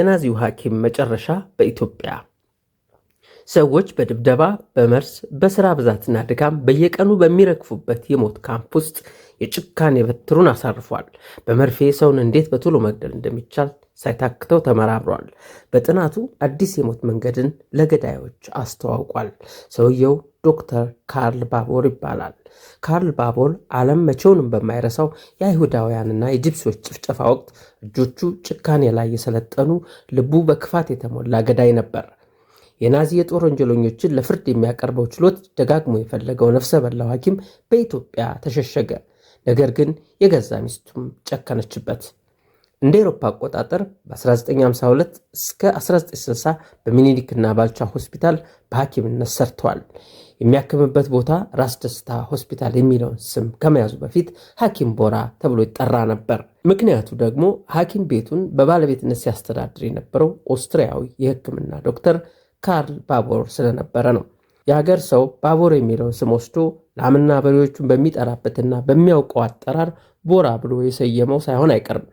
የናዚው ሐኪም መጨረሻ በኢትዮጵያ። ሰዎች በድብደባ፣ በመርዝ፣ በስራ ብዛትና ድካም በየቀኑ በሚረግፉበት የሞት ካምፕ ውስጥ የጭካኔ በትሩን አሳርፏል። በመርፌ ሰውን እንዴት በቶሎ መግደል እንደሚቻል ሳይታክተው ተመራምሯል። በጥናቱ አዲስ የሞት መንገድን ለገዳዮች አስተዋውቋል። ሰውየው ዶክተር ካርል ባቦር ይባላል። ካርል ባቦር ዓለም መቼውንም በማይረሳው የአይሁዳውያንና የጂፕሲዎች ጭፍጨፋ ወቅት እጆቹ ጭካኔ ላይ የሰለጠኑ፣ ልቡ በክፋት የተሞላ ገዳይ ነበር። የናዚ የጦር ወንጀለኞችን ለፍርድ የሚያቀርበው ችሎት ደጋግሞ የፈለገው ነፍሰ በላው ሐኪም በኢትዮጵያ ተሸሸገ። ነገር ግን የገዛ ሚስቱም ጨከነችበት። እንደ ኤሮፓ አቆጣጠር በ1952 እስከ 1960 በሚኒሊክና ባልቻ ሆስፒታል በሐኪምነት ሰርተዋል። የሚያክምበት ቦታ ራስ ደስታ ሆስፒታል የሚለውን ስም ከመያዙ በፊት ሐኪም ቦራ ተብሎ ይጠራ ነበር። ምክንያቱ ደግሞ ሐኪም ቤቱን በባለቤትነት ሲያስተዳድር የነበረው ኦስትሪያዊ የሕክምና ዶክተር ካርል ባቦር ስለነበረ ነው። የሀገር ሰው ባቦር የሚለውን ስም ወስዶ ላምና በሬዎቹን በሚጠራበትና በሚያውቀው አጠራር ቦራ ብሎ የሰየመው ሳይሆን አይቀርም።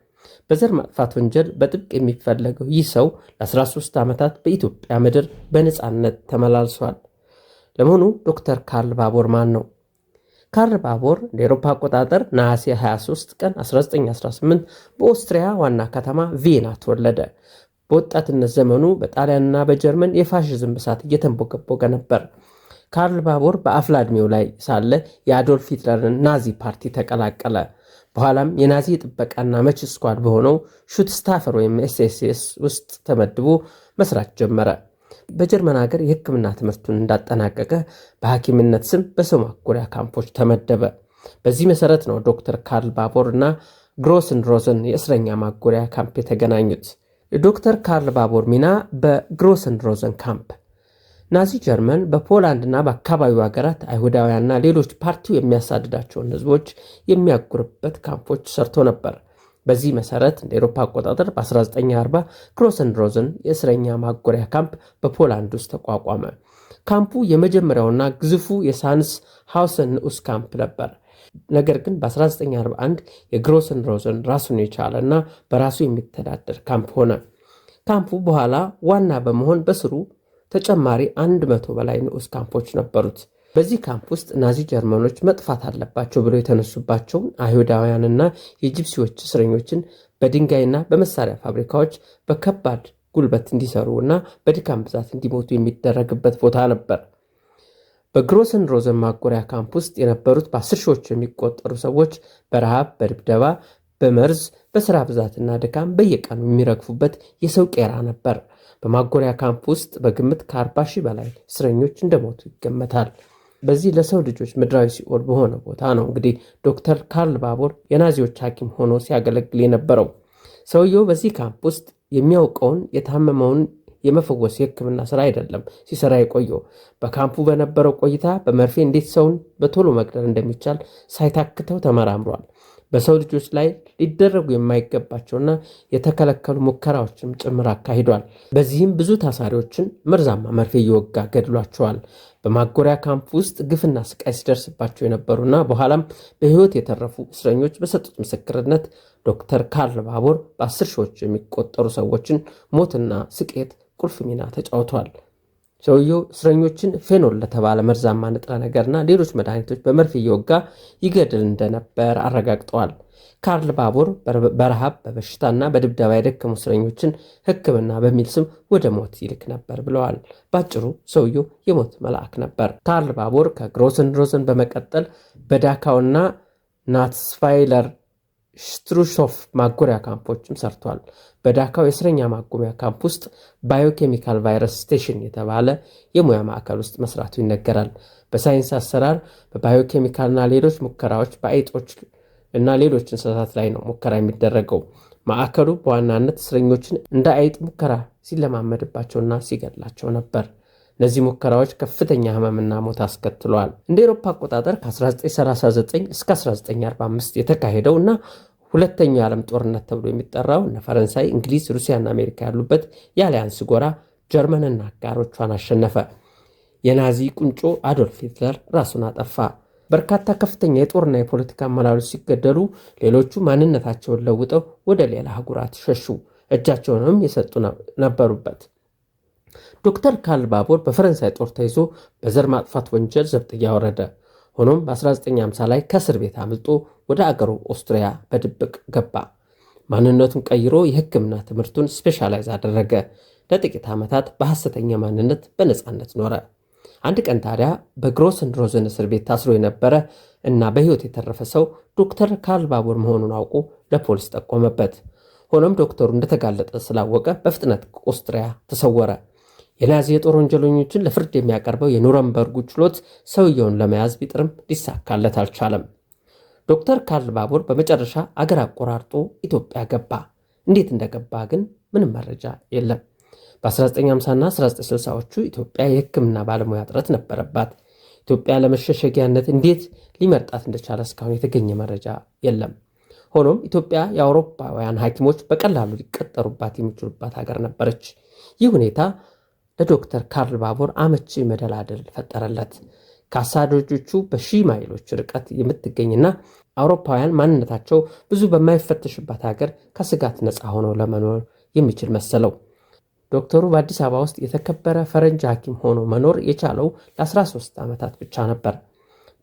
በዘር ማጥፋት ወንጀል በጥብቅ የሚፈለገው ይህ ሰው ለ13 ዓመታት በኢትዮጵያ ምድር በነፃነት ተመላልሷል። ለመሆኑ ዶክተር ካርል ባቦር ማን ነው? ካርል ባቦር እንደ ኤሮፓ አቆጣጠር ነሐሴ 23 ቀን 1918 በኦስትሪያ ዋና ከተማ ቪየና ተወለደ። በወጣትነት ዘመኑ በጣሊያንና በጀርመን የፋሽዝም እሳት እየተንቦገቦገ ነበር። ካርል ባቦር በአፍላ ዕድሜው ላይ ሳለ የአዶልፍ ሂትለርን ናዚ ፓርቲ ተቀላቀለ። በኋላም የናዚ የጥበቃና መቺ squad በሆነው ሹትስታፈር ወይም ኤስኤስኤስ ውስጥ ተመድቦ መስራት ጀመረ። በጀርመን ሀገር የሕክምና ትምህርቱን እንዳጠናቀቀ በሐኪምነት ስም በሰው ማጎሪያ ካምፖች ተመደበ። በዚህ መሰረት ነው ዶክተር ካርል ባቦር እና ግሮስን ሮዘን የእስረኛ ማጎሪያ ካምፕ የተገናኙት። የዶክተር ካርል ባቦር ሚና በግሮስን ሮዘን ካምፕ። ናዚ ጀርመን በፖላንድና በአካባቢው ሀገራት አይሁዳውያንና ሌሎች ፓርቲው የሚያሳድዳቸውን ህዝቦች የሚያጉርበት ካምፖች ሰርቶ ነበር። በዚህ መሰረት እንደ ኤሮፓ አቆጣጠር በ1940 ግሮሰን ሮዘን የእስረኛ ማጎሪያ ካምፕ በፖላንድ ውስጥ ተቋቋመ። ካምፑ የመጀመሪያውና ግዙፉ የሳንስ ሃውሰን ንዑስ ካምፕ ነበር። ነገር ግን በ1941 የግሮሰን ሮዘን ራሱን የቻለ እና በራሱ የሚተዳደር ካምፕ ሆነ። ካምፑ በኋላ ዋና በመሆን በስሩ ተጨማሪ 100 በላይ ንዑስ ካምፖች ነበሩት። በዚህ ካምፕ ውስጥ ናዚ ጀርመኖች መጥፋት አለባቸው ብለው የተነሱባቸውን አይሁዳውያንና የጂፕሲዎች እስረኞችን በድንጋይና በመሳሪያ ፋብሪካዎች በከባድ ጉልበት እንዲሰሩ እና በድካም ብዛት እንዲሞቱ የሚደረግበት ቦታ ነበር። በግሮሰን ሮዘን ማጎሪያ ካምፕ ውስጥ የነበሩት በ10 ሺዎች የሚቆጠሩ ሰዎች በረሃብ፣ በድብደባ፣ በመርዝ፣ በስራ ብዛትና ድካም በየቀኑ የሚረግፉበት የሰው ቄራ ነበር። በማጎሪያ ካምፕ ውስጥ በግምት ከ40 ሺህ በላይ እስረኞች እንደሞቱ ይገመታል። በዚህ ለሰው ልጆች ምድራዊ ሲኦል በሆነ ቦታ ነው እንግዲህ ዶክተር ካርል ባቦር የናዚዎች ሐኪም ሆኖ ሲያገለግል የነበረው። ሰውየው በዚህ ካምፕ ውስጥ የሚያውቀውን የታመመውን የመፈወስ የሕክምና ስራ አይደለም ሲሰራ የቆየው። በካምፑ በነበረው ቆይታ በመርፌ እንዴት ሰውን በቶሎ መግደል እንደሚቻል ሳይታክተው ተመራምሯል። በሰው ልጆች ላይ ሊደረጉ የማይገባቸውና የተከለከሉ ሙከራዎችም ጭምር አካሂዷል። በዚህም ብዙ ታሳሪዎችን መርዛማ መርፌ እየወጋ ገድሏቸዋል። በማጎሪያ ካምፕ ውስጥ ግፍና ስቃይ ሲደርስባቸው የነበሩና በኋላም በሕይወት የተረፉ እስረኞች በሰጡት ምስክርነት ዶክተር ካርል ባቦር በ10 ሺዎች የሚቆጠሩ ሰዎችን ሞትና ስቅየት ቁልፍ ሚና ተጫውተዋል። ሰውየው እስረኞችን ፌኖል ለተባለ መርዛማ ንጥረ ነገርና ሌሎች መድኃኒቶች በመርፌ እየወጋ ይገድል እንደነበር አረጋግጠዋል። ካርል ባቦር በረሃብ፣ በበሽታና በድብደባ የደከሙ እስረኞችን ሕክምና በሚል ስም ወደ ሞት ይልክ ነበር ብለዋል። ባጭሩ ሰውየው የሞት መልአክ ነበር። ካርል ባቦር ከግሮሰን ሮዘን በመቀጠል በዳካውና ናትስቫይለር ሽትሩሾፍ ማጎሪያ ካምፖችም ሰርቷል። በዳካው የእስረኛ ማጎሪያ ካምፕ ውስጥ biochemical virus station የተባለ የሙያ ማዕከል ውስጥ መስራቱ ይነገራል። በሳይንስ አሰራር በባዮኬሚካልና ሌሎች ሙከራዎች በአይጦች እና ሌሎች እንስሳት ላይ ነው ሙከራ የሚደረገው። ማዕከሉ በዋናነት እስረኞችን እንደ አይጥ ሙከራ ሲለማመድባቸውና ሲገድላቸው ነበር። እነዚህ ሙከራዎች ከፍተኛ ህመምና ሞት አስከትለዋል። እንደ ኤሮፓ አቆጣጠር ከ1939 እስከ 1945 የተካሄደው እና ሁለተኛው የዓለም ጦርነት ተብሎ የሚጠራው እነ ፈረንሳይ፣ እንግሊዝ፣ ሩሲያና አሜሪካ ያሉበት የአሊያንስ ጎራ ጀርመንና አጋሮቿን አሸነፈ። የናዚ ቁንጮ አዶልፍ ሂትለር ራሱን አጠፋ። በርካታ ከፍተኛ የጦርና የፖለቲካ አመራሮች ሲገደሉ፣ ሌሎቹ ማንነታቸውን ለውጠው ወደ ሌላ አህጉራት ሸሹ። እጃቸውንም የሰጡ ነበሩበት። ዶክተር ካርል ባቦር በፈረንሳይ ጦር ተይዞ በዘር ማጥፋት ወንጀል ዘብጥያ ወረደ። ሆኖም በ1950 ላይ ከእስር ቤት አምልጦ ወደ አገሩ ኦስትሪያ በድብቅ ገባ። ማንነቱን ቀይሮ የሕክምና ትምህርቱን specialize አደረገ። ለጥቂት ዓመታት በሐሰተኛ ማንነት በነፃነት ኖረ። አንድ ቀን ታዲያ በግሮሰን ሮዘን እስር ቤት ታስሮ የነበረ እና በሕይወት የተረፈ ሰው ዶክተር ካርል ባቦር መሆኑን አውቆ ለፖሊስ ጠቆመበት። ሆኖም ዶክተሩ እንደተጋለጠ ስላወቀ በፍጥነት ኦስትሪያ ተሰወረ። የናዚ የጦር ወንጀለኞችን ለፍርድ የሚያቀርበው የኑረምበርጉ ችሎት ሰውየውን ለመያዝ ቢጥርም ሊሳካለት አልቻለም። ዶክተር ካርል ባቦር በመጨረሻ አገር አቆራርጦ ኢትዮጵያ ገባ። እንዴት እንደገባ ግን ምንም መረጃ የለም። በ1950ና 1960ዎቹ ኢትዮጵያ የሕክምና ባለሙያ እጥረት ነበረባት። ኢትዮጵያ ለመሸሸጊያነት እንዴት ሊመርጣት እንደቻለ እስካሁን የተገኘ መረጃ የለም። ሆኖም ኢትዮጵያ የአውሮፓውያን ሐኪሞች በቀላሉ ሊቀጠሩባት የሚችሉባት ሀገር ነበረች። ይህ ሁኔታ ለዶክተር ካርል ባቦር አመቺ መደላደል ፈጠረለት። ከአሳዳጆቹ በሺህ ማይሎች ርቀት የምትገኝና አውሮፓውያን ማንነታቸው ብዙ በማይፈተሽባት ሀገር ከስጋት ነፃ ሆነው ለመኖር የሚችል መሰለው። ዶክተሩ በአዲስ አበባ ውስጥ የተከበረ ፈረንጅ ሐኪም ሆኖ መኖር የቻለው ለ13 ዓመታት ብቻ ነበር።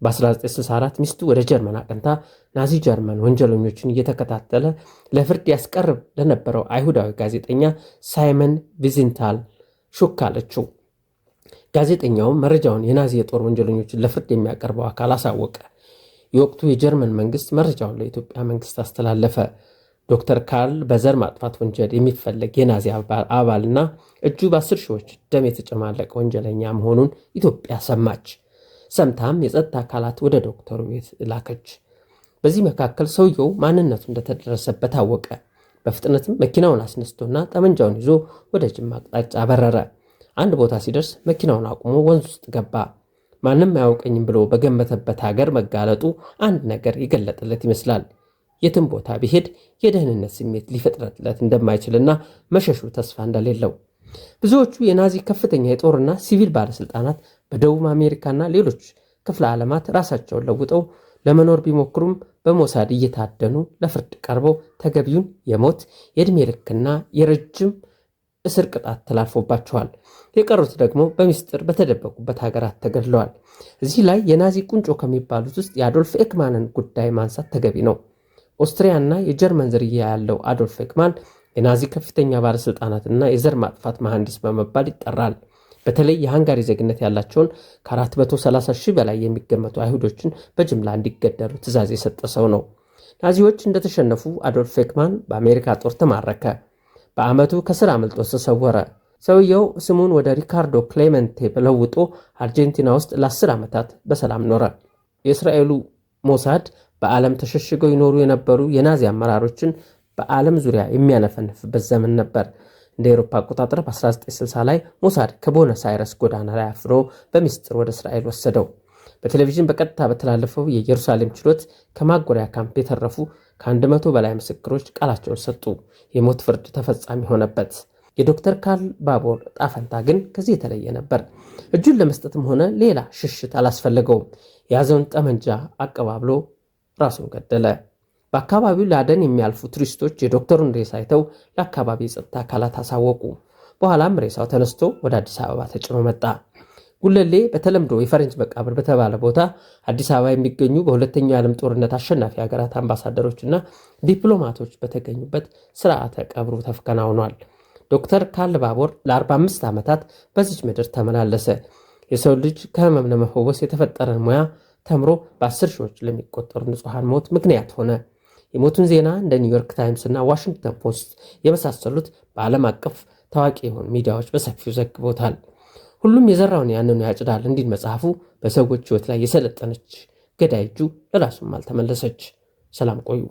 በ1964 ሚስቱ ወደ ጀርመን አቅንታ ናዚ ጀርመን ወንጀለኞችን እየተከታተለ ለፍርድ ያስቀርብ ለነበረው አይሁዳዊ ጋዜጠኛ ሳይመን ቪዚንታል ሹክ አለችው። ጋዜጠኛውም መረጃውን የናዚ የጦር ወንጀለኞችን ለፍርድ የሚያቀርበው አካል አሳወቀ። የወቅቱ የጀርመን መንግስት መረጃውን ለኢትዮጵያ መንግስት አስተላለፈ። ዶክተር ካርል በዘር ማጥፋት ወንጀል የሚፈለግ የናዚ አባልና እጁ በ10 ሺዎች ደም የተጨማለቀ ወንጀለኛ መሆኑን ኢትዮጵያ ሰማች። ሰምታም የጸጥታ አካላት ወደ ዶክተሩ ቤት ላከች። በዚህ መካከል ሰውየው ማንነቱ እንደተደረሰበት አወቀ። በፍጥነትም መኪናውን አስነስቶና ጠመንጃውን ይዞ ወደ ጅማ አቅጣጫ በረረ። አንድ ቦታ ሲደርስ መኪናውን አቁሞ ወንዝ ውስጥ ገባ። ማንም አያውቀኝም ብሎ በገመተበት ሀገር መጋለጡ አንድ ነገር ይገለጥለት ይመስላል። የትም ቦታ ቢሄድ የደህንነት ስሜት ሊፈጥረለት እንደማይችልና መሸሹ ተስፋ እንደሌለው። ብዙዎቹ የናዚ ከፍተኛ የጦርና ሲቪል ባለስልጣናት በደቡብ አሜሪካና ሌሎች ክፍለ ዓለማት ራሳቸውን ለውጠው ለመኖር ቢሞክሩም በሞሳድ እየታደኑ ለፍርድ ቀርበው ተገቢውን የሞት፣ የዕድሜ ልክና የረጅም እስር ቅጣት ተላልፎባቸዋል። የቀሩት ደግሞ በሚስጥር በተደበቁበት ሀገራት ተገድለዋል። እዚህ ላይ የናዚ ቁንጮ ከሚባሉት ውስጥ የአዶልፍ ኤክማንን ጉዳይ ማንሳት ተገቢ ነው። ኦስትሪያና የጀርመን ዝርያ ያለው አዶልፍ ኤክማን የናዚ ከፍተኛ ባለስልጣናትና የዘር ማጥፋት መሐንዲስ በመባል ይጠራል። በተለይ የሃንጋሪ ዜግነት ያላቸውን ከ430 ሺህ በላይ የሚገመቱ አይሁዶችን በጅምላ እንዲገደሉ ትዕዛዝ የሰጠ ሰው ነው። ናዚዎች እንደተሸነፉ አዶልፍ ኤክማን በአሜሪካ ጦር ተማረከ። በዓመቱ ከስር አምልጦ ተሰወረ። ሰውየው ስሙን ወደ ሪካርዶ ክሌመንቴ ለውጦ አርጀንቲና ውስጥ ለ10 ዓመታት በሰላም ኖረ። የእስራኤሉ ሞሳድ በዓለም ተሸሽገው ይኖሩ የነበሩ የናዚ አመራሮችን በዓለም ዙሪያ የሚያነፈንፍበት ዘመን ነበር። እንደ አውሮፓ አቆጣጠር በ1960 ላይ ሞሳድ ከቦነስ አይረስ ጎዳና ላይ አፍኖ በሚስጥር ወደ እስራኤል ወሰደው። በቴሌቪዥን በቀጥታ በተላለፈው የኢየሩሳሌም ችሎት ከማጎሪያ ካምፕ የተረፉ ከ100 በላይ ምስክሮች ቃላቸውን ሰጡ። የሞት ፍርድ ተፈጻሚ ሆነበት። የዶክተር ካርል ባቦር ጣፈንታ ግን ከዚህ የተለየ ነበር። እጁን ለመስጠትም ሆነ ሌላ ሽሽት አላስፈለገውም። የያዘውን ጠመንጃ አቀባብሎ ራሱን ገደለ። በአካባቢው ለአደን የሚያልፉ ቱሪስቶች የዶክተሩን ሬሳ አይተው ለአካባቢ የጸጥታ አካላት አሳወቁ። በኋላም ሬሳው ተነስቶ ወደ አዲስ አበባ ተጭኖ መጣ። ጉለሌ በተለምዶ የፈረንጅ መቃብር በተባለ ቦታ አዲስ አበባ የሚገኙ በሁለተኛው የዓለም ጦርነት አሸናፊ ሀገራት አምባሳደሮችና ዲፕሎማቶች በተገኙበት ስርዓተ ቀብሩ ተከናውኗል። ዶክተር ካርል ባቦር ለ45 ዓመታት በዚች ምድር ተመላለሰ። የሰው ልጅ ከህመም ለመፈወስ የተፈጠረን ሙያ ተምሮ በ10 ሺዎች ለሚቆጠሩ ንጹሐን ሞት ምክንያት ሆነ። የሞቱን ዜና እንደ ኒውዮርክ ታይምስ እና ዋሽንግተን ፖስት የመሳሰሉት በዓለም አቀፍ ታዋቂ የሆኑ ሚዲያዎች በሰፊው ዘግቦታል። ሁሉም የዘራውን ያንኑ ያጭዳል እንዲል መጽሐፉ፣ በሰዎች ሕይወት ላይ የሰለጠነች ገዳይ እጁ ለራሱም አልተመለሰች። ሰላም ቆዩ።